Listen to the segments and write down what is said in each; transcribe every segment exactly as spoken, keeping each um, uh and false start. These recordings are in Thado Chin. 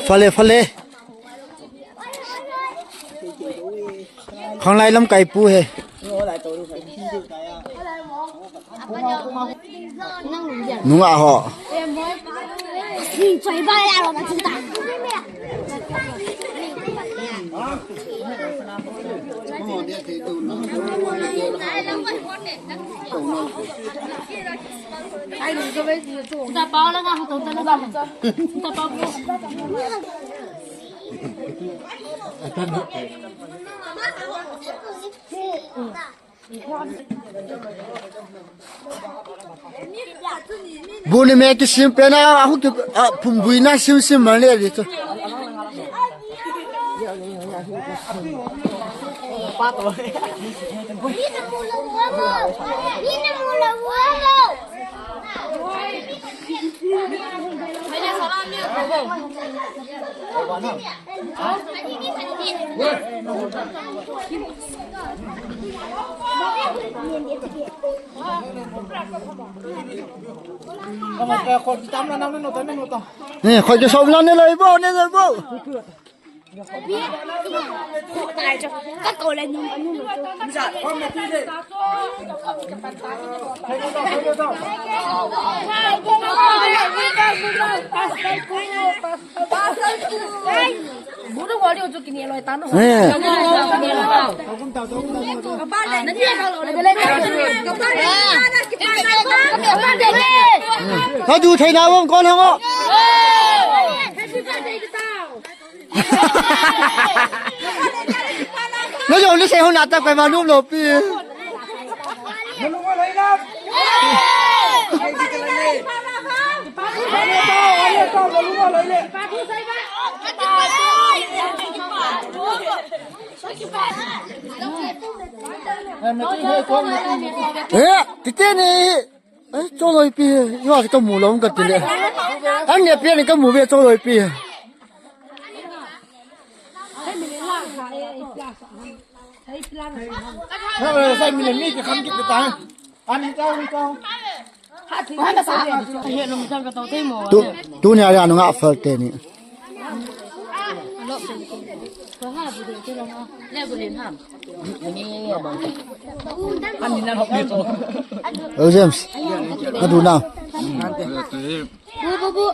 Fale, fale. Khanglai lamkai pu he. Nunga ho. Buni me kisim pena, ahu ki, a, phumbuina sim sim mane di tu. Ni, khoi ke som la ne loi bo, ne loi bo. Hadu thei na wong kon hong o. Lo yo ni se ho na ta kai ma num lo pi. Eh, tite ni. Eh, cholo ipi. Yo ka mu lo ka tile. An ne pe ni ka mu ve cholo ipi. Sai mi le mi ki kham ki ta. Ani ta, ani ta. Tu, tuni a anu nga fal te ni. Oh, James. Adu na. Bu, bu, bu.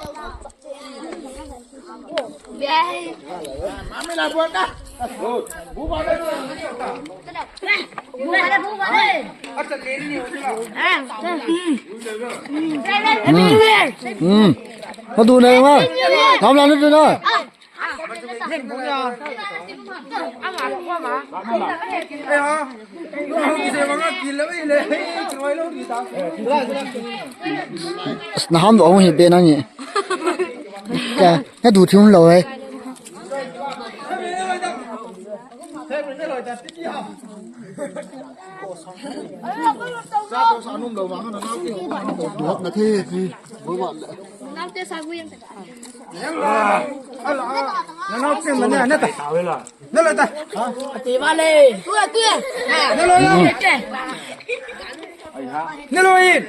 Hmm. Hmm. Adu na ma. Nam la adu na. Na ham do hung hi be na ni. Ka, ka du thum lo ai. Na the si. Nana chen mane na ta. Nalo ta. Ati vale. Tu, tu. Nalo. Nalo in.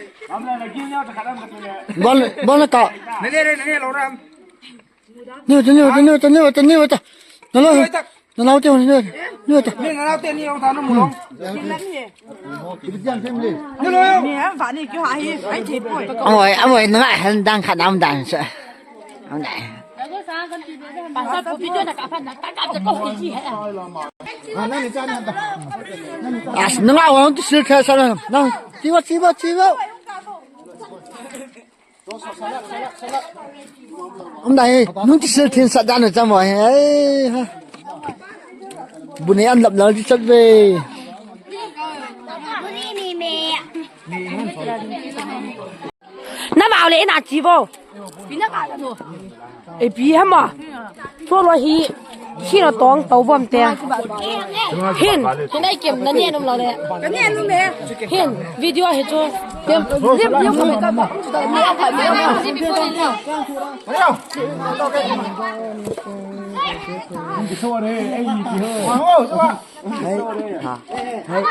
Bon, bon ka. Nale re, nale lo ram. Ni ta, ni ta, ni ta, ni ta, ni ta. Nalo. Nalo ta. Nalo te ni ta. Ni ta. Ni nalo te ni lo ta no mu lo. Ni lo. Ni ha va ni kyo ha hi, ai che poi. Amoi, amoi, na han dang kha nam dang sa. Amoi. As, nanga wang tu sil kha sa na. Na, tiwa, tiwa, tiwa. Amdai, nung ti sil thin sa dan cha mo he. Ai, ha. Bu ne an lap lal ti chat ve. Na mau le na chi vo. E pi ha ma. Cholo hi, hi na tong tau bom te. Hin, hin ai kem na ne nom lo le. Ka ne nom le. Hin, video hi chu. Kem, kem, kem, kem. Hey, ha. Hey.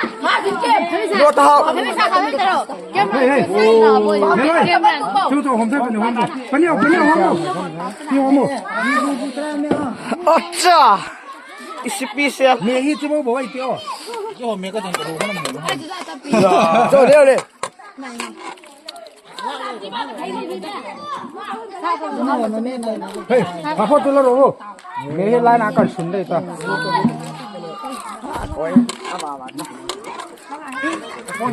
Hey, hey. Chu chu hom the ni hom. Pani, pani, pani. Acha! Isi pi se. Me hi ti mo bo ai ti o. Yo, me ka jang ka ro na mo. Cho le le. Hey, ka pho tu la ro. Me hi la na ka sun de ta.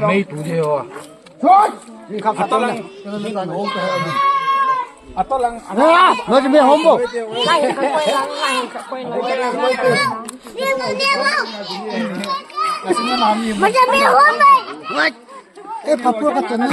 Mei tu je ho. Choi! Ni kha kha lang. Atolang. Ah, no je me hombo. Maja me hombo. Eh, papua ka chana.